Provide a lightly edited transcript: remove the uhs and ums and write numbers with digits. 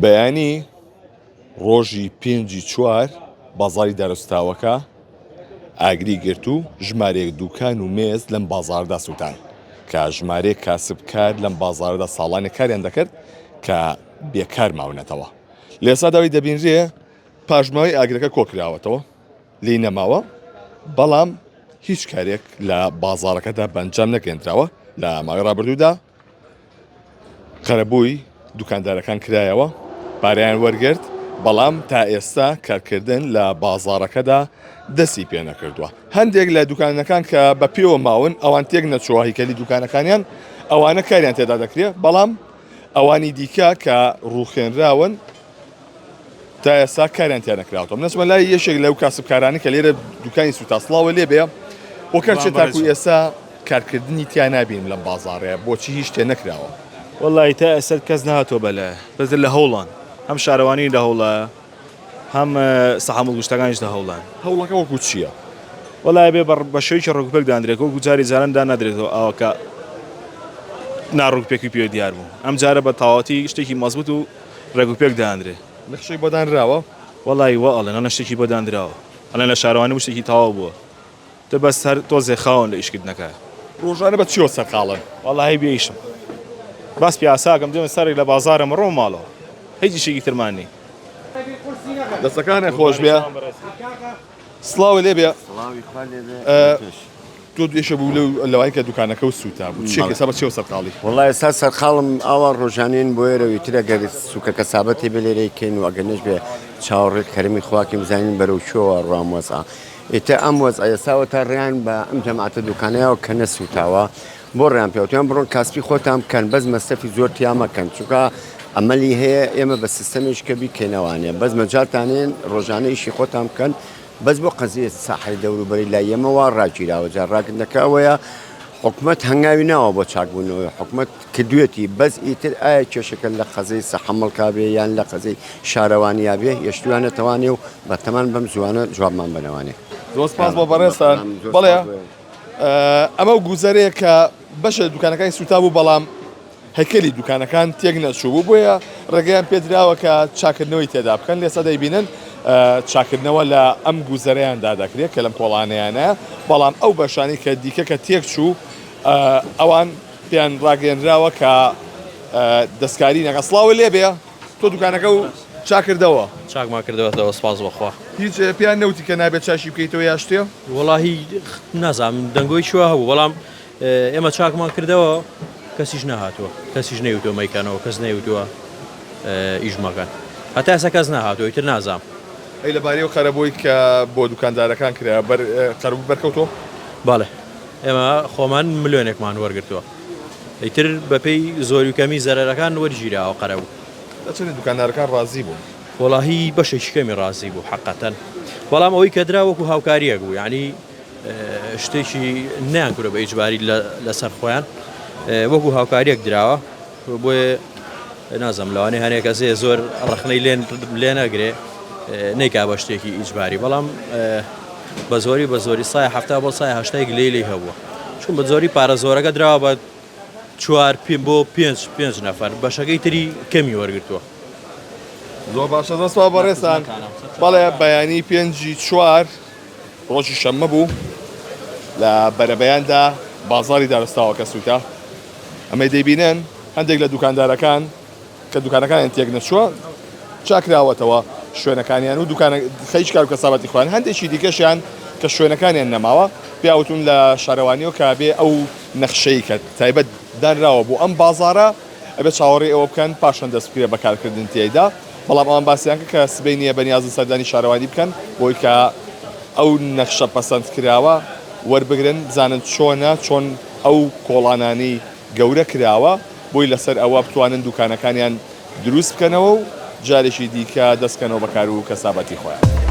بەیانی ڕۆژی پێنجی چوار بازاڕی دارستاوەکە ئاگری گرت و ژمارەیەک دوکان و مێز لەم بازاڕەدا سووتان کە ژمارەیەک کاسبکار لەم بازاڕەدا ساڵانێک کاریان دەکرد کە بێکار ماونەتەوە. لە ئێستادا ئەوەی دەبینرێ پاشماوەی ئاگرەکە کۆکراوەتەوە لێی نەماوە، بەڵام هیچ کارێک لە بازاڕەکەدا بە ئەنجام نەگەیەندراوە لە ماوەی ڕابردوودا قەرەبووی دوکاندارەکان کرایەوە، پارەیان وەرگرت، بەڵام تا ئێستا کارکردن لە بازاڕەکەدا دەستی پێنەکردووە. هەندێک لە دوکانەکان کە بە پێوە ماون ئەوان تێک نەچووە هیکەلی دوکانەکانیان ئەوانە کاریان تێدا دەکرێت، بەڵام ئەوانی دیکە کە ڕووخێنراون تا ئێستا کاریان تیا نەکراوەتەوە. من ئەچمە لای یەکێک لەو کاسبکارانەی کە لێرە دوکانی سووتا سڵاوە لێ بێ بۆ کەرچێ تاکو ئێستا کارکردنی تیا نابینم لەم بازاڕەیە بۆچی هیچ شتێ نەکراوە؟ وەڵی تا ئێستا کەس نەهاتووە بەلایە بەس لە هەوڵان هەم شارەوانی لە هەوڵە هەم سەحاموڵ گشتەکانیش لە هەوڵان. هەوڵەکە وەکو چییە؟ وەڵی بێ بە شێوەیەکی ڕێکوپێک دانرێت وەکو جاری جاران دانادرێتەوە ئاوەکە ناڕێکوپێکی پێ دیار بوو ئەم جارە بە تەواوەتی شتێکی مەزبوت و ڕێکوپێک دانرێ. نەخشەی بۆ دانراوە؟ وەڵی وا ئەڵێن ئەڵێن شتێکی بۆ دانراوە ئەڵێن لە شارەوانی بوو شتێکی تەواو بووە. تە بەس هەر تۆزێ خاون لە ئیشکردنەکە. ڕۆژانە بە چیەوە سەرقاڵن؟ وەڵاهی بێ ئیشم باس پیاساکەم دێمە سەرێک لە بازارم ڕۆم ماڵەوە هیچ ئیشێکی ترمان نی. دەستەکانت خۆش بێ سڵاو لێ بێ تۆ دوێشە بوو لەو لەوای کە دوکانەکە و سووتا بوو چێ ئێستا بە چیەوە سەرقاڵی؟ وەڵا ئێستا سەرقاڵم ئاوا ڕۆژانین بۆ ئێرەوی تر ئەگەر سوکە کەسابەتی بێ لێرەی کەین و ئەگەر نەش بێ چاوەڕێ کەرەمی خواکەین بزانین بەرەو کوێوە ڕوام وەزعە ئیتر ئەم وەزعە ئێستاوە تا ڕێیان بە ئەم جەماعەتە دوکانەیەوە کە نەسووتاوە بۆ ڕێیان پێوتیان بڕۆن کاسپی خۆتان بکەن بەس مەسرەفی زۆر تیا مەکەن چونکە ئەمەلی هەیە ئێمە بە سیستەمێک کە بیکەینەوانێ بەس مەجاتانێن ڕۆژانە ئیشی خۆتان بکەن بەس بۆ قەزیە ساحەی دەوروبەری لای ئێمە وا ڕاگیراوە جا ڕاگرتنەکە ئەوەیە حکومەت هەنگاوی ناوە بۆ چاکبوونەوەی حکومەت کردوێتی بەس ئیتر ئایا کێشەکە لە قەزەی سەحەمەڵکا بێ یان لە قەزەی شارەوانیا بێ یەشتویانە تەوانێ و بەتەمان بەم زووانە جوابمان بەنەوانێ. زۆر سپاس بۆ بەڕێزتان. بەڵێ ئەمە گوزەرەیە کە بەشە لە دوکانەکانی سووتا بوو بەڵام هەیکەلی دوکانەکان تێک نەچوو بوو بۆیە ڕێگەیان پێدراوە کە چاکردنەوەی تێدا بکەن لێستا دەیبینن چاکردنەوە لە ئەم گوزەرەیاندا دەکرێت کە لەم کۆڵانەیانە بەڵام ئەو بەشانی کە دیکە کە تێک چوو ئەوان پێیان ڕاگەیەنراوە کە دەستکاری نەکە سڵاوە لێبێ تۆ دوکانەکە و چاکردەوە چاکمان کردەوەتەوە سپاس بەخوا هیچ پێیان نەوتی کە نابێت چاشی بکەیتەوە یا شتێ وەڵاهی نازانم دەنگۆی چوە هەبوو بەڵام ئێمە چاکمان کردەوە کەسیش نەهاتووە کەسیش نەیوتووە مەیکەنەوە کەس نەیوتووە ئیش مەکەن هەتا ئێستا کەس نەهاتووە ئیتر نازانم. ئەی لەبارەی ئەو قەرەبووی کە بۆ دوکاندارەکان کرا بەر قەرەبوو بەرکەوتووە؟ بەڵێ ئێمە خۆمان ملیۆنێکمان وەرگرتووە ئیتر بەپێی زۆری و کەمی زەرەرەکان وەرگیراوە قەرەبوو. تا چەندی دوکاندارەکان ڕازی بوون؟ وەڵاهی بەشێکی کەمی ڕازی بوو حەقەتەن بەڵام ئەوەی کە درا وەکو هاوکارییەک بوو یانی شتێکی نەیان کردوە بە ئیجباری لەسەر خۆیان وەکو هاوکاریەک دراوە بۆیە نازم لەوانەیە هەنێک کەسێ زۆر ڕخنەی لێن لێ نەگرێ نیکا بە شتێکی ئیجباری بەڵام بە زۆری بە زۆری سای هەفتا بۆ سای هەشتای گلەی لی هەبووە چون بە زۆری پارە زۆرەکە دراوە بە چوار پێ بۆ پێنج پێنج نەفەر بەشەکەی تری کەمی وەرگتووە. زۆر باشە زۆر سپاس بەڕێزتان بەڵێ بەیانی پێنجی چوار ڕۆژی شەممە بوو لە بەرەبەیاندا بازاڕی دارستاوەکە سووتا. ئەمەی دەیبینن هەندێک لە دوکاندارەکان کە دوکانەکانیان تێک نەچووە چاکراوەتەوە شوێنەکانیان و دوکانە خەریکی کار و کەسابەتی خۆیان هەندێکی دیکەشیان کە شوێنەکانیان نەماوە پیاوتون لە شارەوانیەوە کە بێ ئەو نەخشەی کە تایبەت دانراوە بۆ ئەم بازارە ئەبێ چاوەڕێی ئەوە بکەن پاشان دەست بکرێت بە کارکردن تیایدا بەڵام ئەوان باسیان کرد کە سبەینێ بەنیازن سەردانی شارەوانی بکەن بۆی کە ئەو نەخشە پەسەند کراوە وەربگرن بزانن چۆنە چۆن ئەو کۆڵانانەی گەورە کراوە بۆی لەسەر ئەوە بتوانن دوکانەکانیان دروست بکەنەوە و جارێکی دیکە دەست بکەنەوە بە کار و کەسابەتی خۆیان.